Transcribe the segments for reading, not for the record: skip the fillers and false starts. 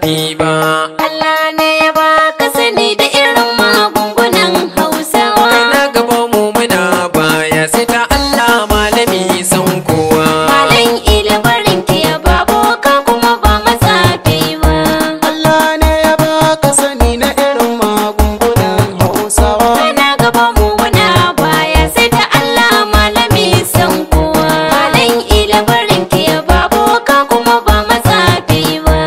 matsafi ba. Allah ne ya baka sani da irin magungunan Hausawa. Kana gaba mu muna baya sai ta Allah malami san kowa. Malam ila barin ki ba boka kuma ba matsafi ba. Allah ne ya baka sani na irin magungunan Hausawa. Kana gaba mu muna baya sai ta Allah malami san kowa. Malam ila barin ki ba boka kuma ba matsafi ba.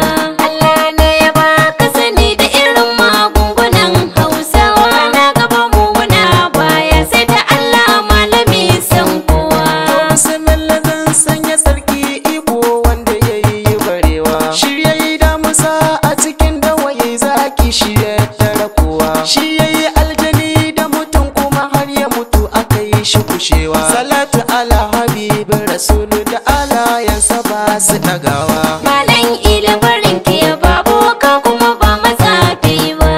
Allah ne ya baka sani da irin magungunan Hausawa. Kana gaba mu muna baya sai ta Allah malami san kowa. Bismillah zan sanya sarki iko wanda ya yi barewa. Shi ya yi damusa a cikin dawaye zaki shi ya tara kowa. Shi ya yi aljani da mutum kuma har ya mutu aka yi shi kushewa. Salatu ala habibin rasulu da alayansa ba su ɗagawa. Malam ila barin ki ba boka kuma ba matsafi ba.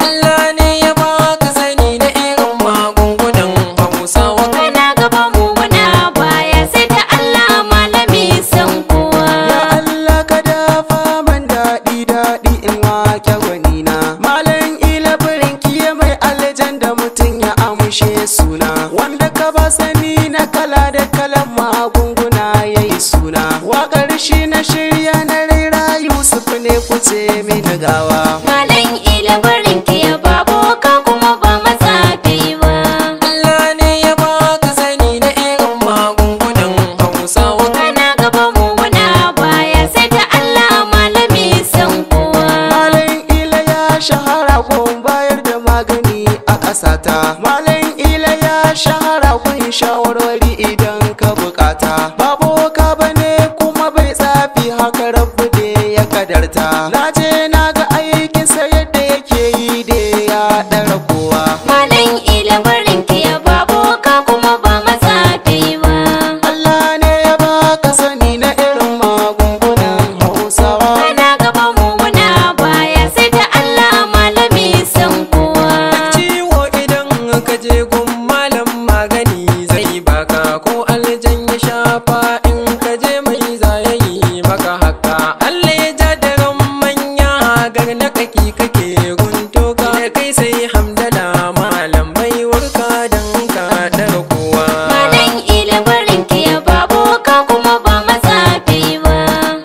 Allah ne ya baka sani na irin magungunan Hausawa. Kana gaba mu muna baya sai ta Allah malami san kowa. Ya Allah ka dafa man daɗi daɗi in wake gwanina. Malam ila birin mai aljan da mutum ya amshe suna. Wanda ka ba sani na kala da kalan magunguna ya yi suna. Waƙar shi na shirya na raira Yusuf ne kuce mini gawa. Malam ila barin ki ba boka kuma ba matsafi ba. Allah ne ya baka sani na irin magungunan Hausawa. Kana gaba mu muna baya sai ta Allah malami san kowa. Malam ila ya shahara gun bayar da magani a ƙasata. Malam ila ya shahara gun shawarwari idan ka bukata. Ba boka bane kuma bai tsafi haka rabbu da ya kadarta. Na je na ga aikinsa yadda yake yi da ya ɗara kowa. Malam ila barin ki ba boka kuma ba matsafi ba. Allah ne ya baka sani na irin magungunan Hausawa. Kana gaba mu muna baya sai ta Allah malami san kowa. Ciwo idan ka je gun malam magani zai baka ko aljan ya shafa in ka je mai zayayi maka haka. Allah ya ja daren manya gar na kaki kake guntoka da kai sai hamdala malam bai warka dan ka ɗara kowa. Malam ila barin ki ba boka kuma ba matsafi ba.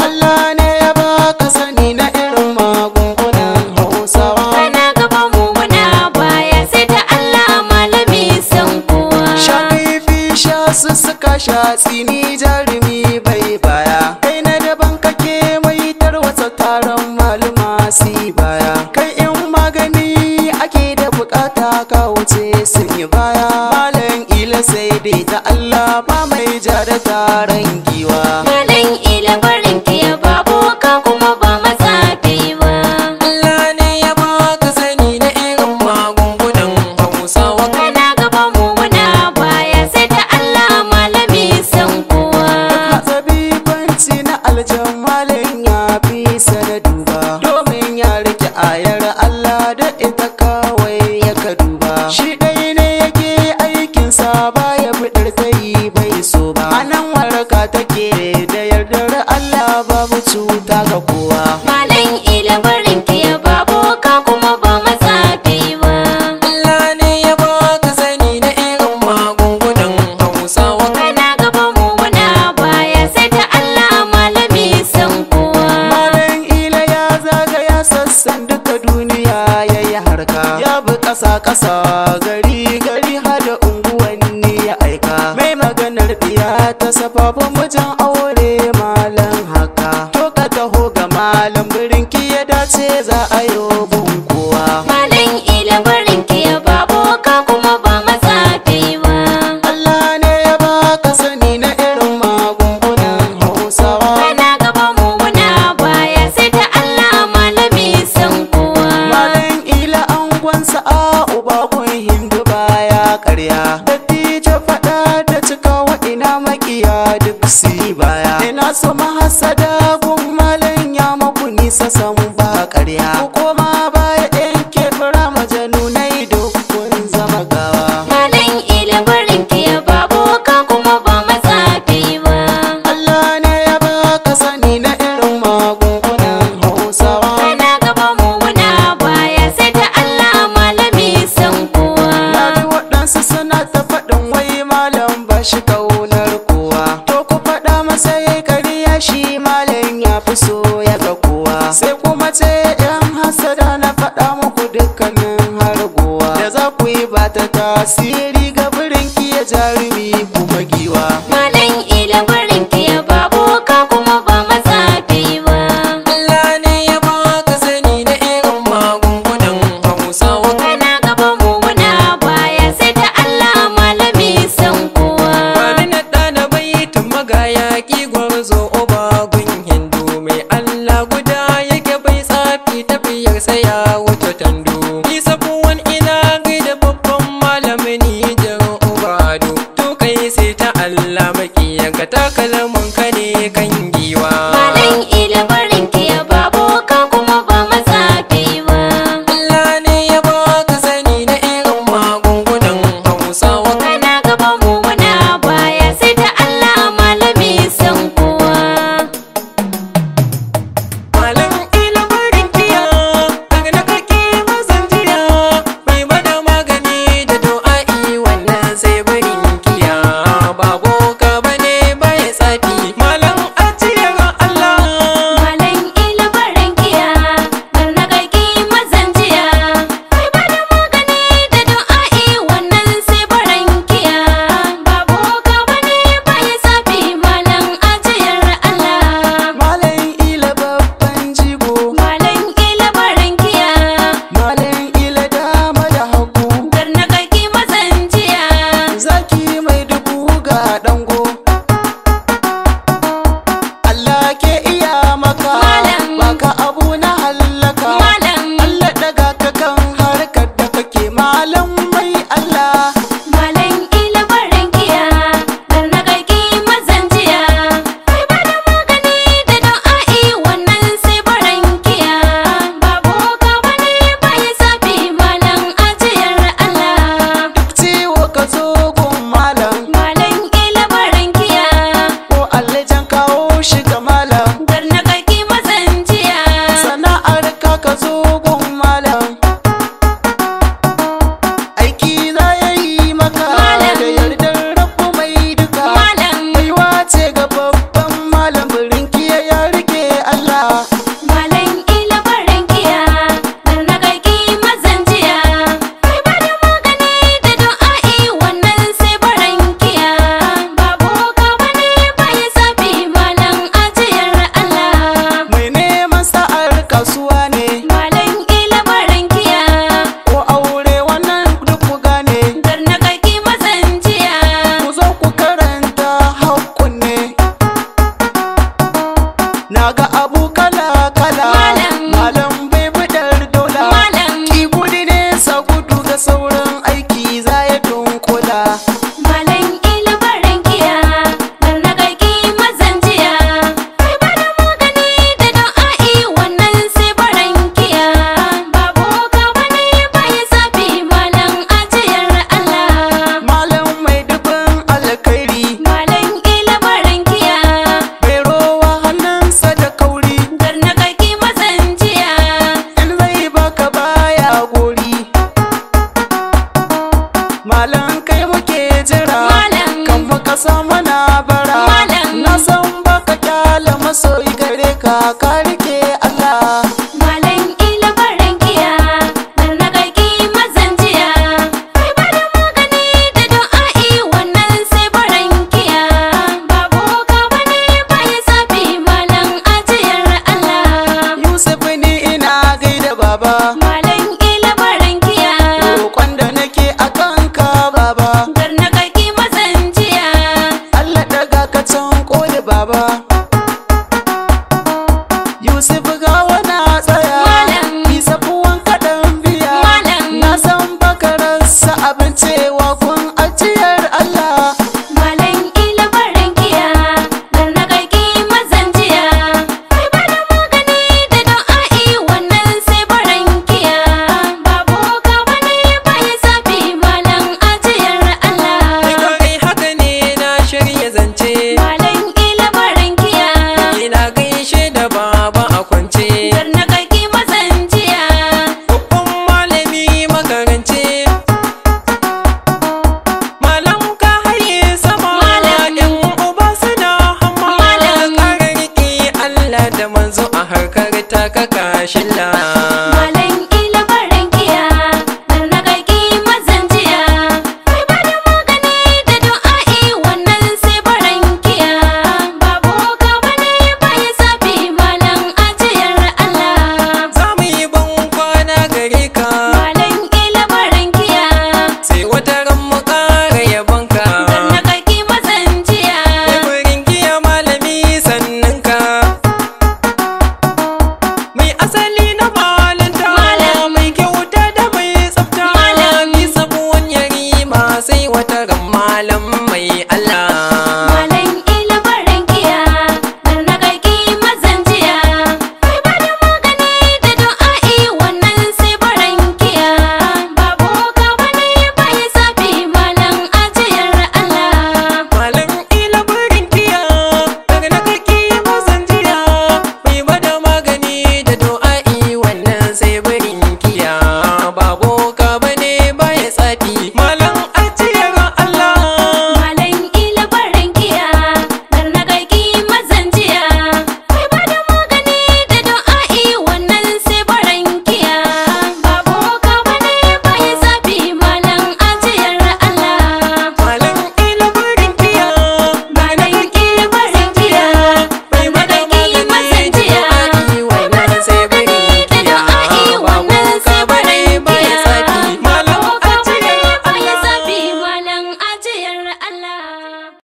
Allah ne ya baka sani na irin magungunan Hausawa. Kana gaba mu muna baya sai ta Allah malami san kowa. Sha kaifi sha sussuka sha tsini jarumi bai baya. Kai na daban kake mai tarwatsa taron maluma si baya. Kai in magani ake da bukata ka wuce sun yi baya. Malam ila sai dai ta Allah ba mai ja da taron giwa. Malam ila barin ki ba boka kuma ba matsafi ba. Allah ne ya baka sani na irin magungunan Hausawa. Kana gaba mu muna baya sai ta Allah malami san kowa. Hatsabi kwanci na aljan malam ya fi sana duba. Domin ya rike ayar Allah da ita kawai ya ka duba. Shi ɗaya ne yake aikinsa baya fitar ta yi bai so ba. Anan waraka take da yardar Allah babu cuta ga kowa. Malam ila barin ki ba boka kuma ba matsafi ba. Allah ne ya baka sani na irin magungunan Hausawa. Kana gaba mu muna baya sai ta Allah malami san kowa. Malam ila ya zagaya sassan duka duniya ya yi harka. Ya bi ƙasa-ƙasa gari gari hada unguwanni ya aika. Mai maganar ɗiya ta safafu mijin aure malam haka. To ka taho ga malam birinki ya dace za a yi bin kowa. Malam ila barin ki ba boka kuma ba matsafi ba. Allah ne ya baka sani na irin magungunan Hausawa. Kana gaba mu muna baya sai ta Allah malami san kowa. Malam ila angon sa'a uba kun hindu baya karya. Dattijo faɗa da cika wa ina makiya duk su yi baya. Ina shi kaunar kowa. To ku faɗa masa yayi ƙarya shi malam ya fi so ya ga kowa. Sai kuma ce yan hasada na faɗa muku dukkanin hargowa. Da za ku yi ba ta tasiri ga birin kiya jarumi kuma giwa. Malam ila barin kiya ba boka kuma ba matsafi ba. Allah ne ya baka sani na irin magungunan Hausawa. Kana gaban mu muna baya sai da Allah malami san kowa. Bani na ɗana baitin magayaki gwarzo oba gun Hindu mai Allah guda yake bai tsafi tafiyarsa ya wuce tandu. Ni sabuwan ina gaida babban malamin Nijar Ubadu. To kai sai ta Allah makiyanka takalmin ka ne kan giwa. Malam ila barin kiya ba boka kuma ba matsafi ba. Allah ne ya baka sani na irin magungunan Hausawa. Kana gaban mu muna baya sai da Allah malami san kowa. Malam ilimin kiya, daga na kake mazan jiya, mai bada magani da du'a'i wannan sai barin kiya. Ba boka bane baya tsafi, malam ajiyar Allah. Malam ila barin kiya, barna kaki mazan jiya. Mai bada magani da du'a'i wannan sai barin kiya. Ba boka bane baya tsafi malam ajiyar Allah. Malam ila babban jigo. Malam ila barin kiya, Malam ila dama da hagu. barna kaki mazan jiya. Zaki mai dubu ga dango. Allah ke iya maka. Malam. Baka abu na hallaka. Malam. Allah daga ka kan harkar da kake malam mai Allah. Malam ila barin kiya, barna kaki mazan jiya. Mai bada magani da du'a'i wannan sai barin kiya. Ba boka bane baya tsafi malam ajiyar Allah. Duk ciwo ka zo gun malam. Malam ila barin kiya, Ko aljan kawo shi ga malam. barna kaki mazan jiya. Sana'ar ka ka zo gun malam. Aiki za ya yi maka. Malam. Da yardar rabu mai duka. Malam, Baiwa ce ga babban malam birin kiya ya rike Allah. malam ila barin kiya, barna kaki mazan jiya. Mai bada magani da du'a'i wannan sai barin kiya. Ba boka bane baya tsafi malam ajiyar Allah. Mai neman sa'ar kasuwa ne. Malam ila barin kiya, Ko aure wannan duk ku gane. barna kaki mazan jiya. Ku zo ku karanta hakkun ne. Na ga abu kala kala. Malam. Malam bai bidar dola. Malam. Ki gudu nesa gudu ga sauran aiki za ya dunkula. Malam ila barin kiya, barna kaki mazan jiya. Mai bada magani da du'a'i wannan sai barin kiya. Ba boka bane baya tsafi malam ajiyar Allah. Malam mai dubin alkhairi. Malam ila barin kiya, Bai rowa hannunsa da kauri. barna kaki mazan jiya. In zai baka baya gori. Malam kai muke jira. Malam. Kan muka samu na bara. Malam. Na san baka kyala masoyi gare ka. Ka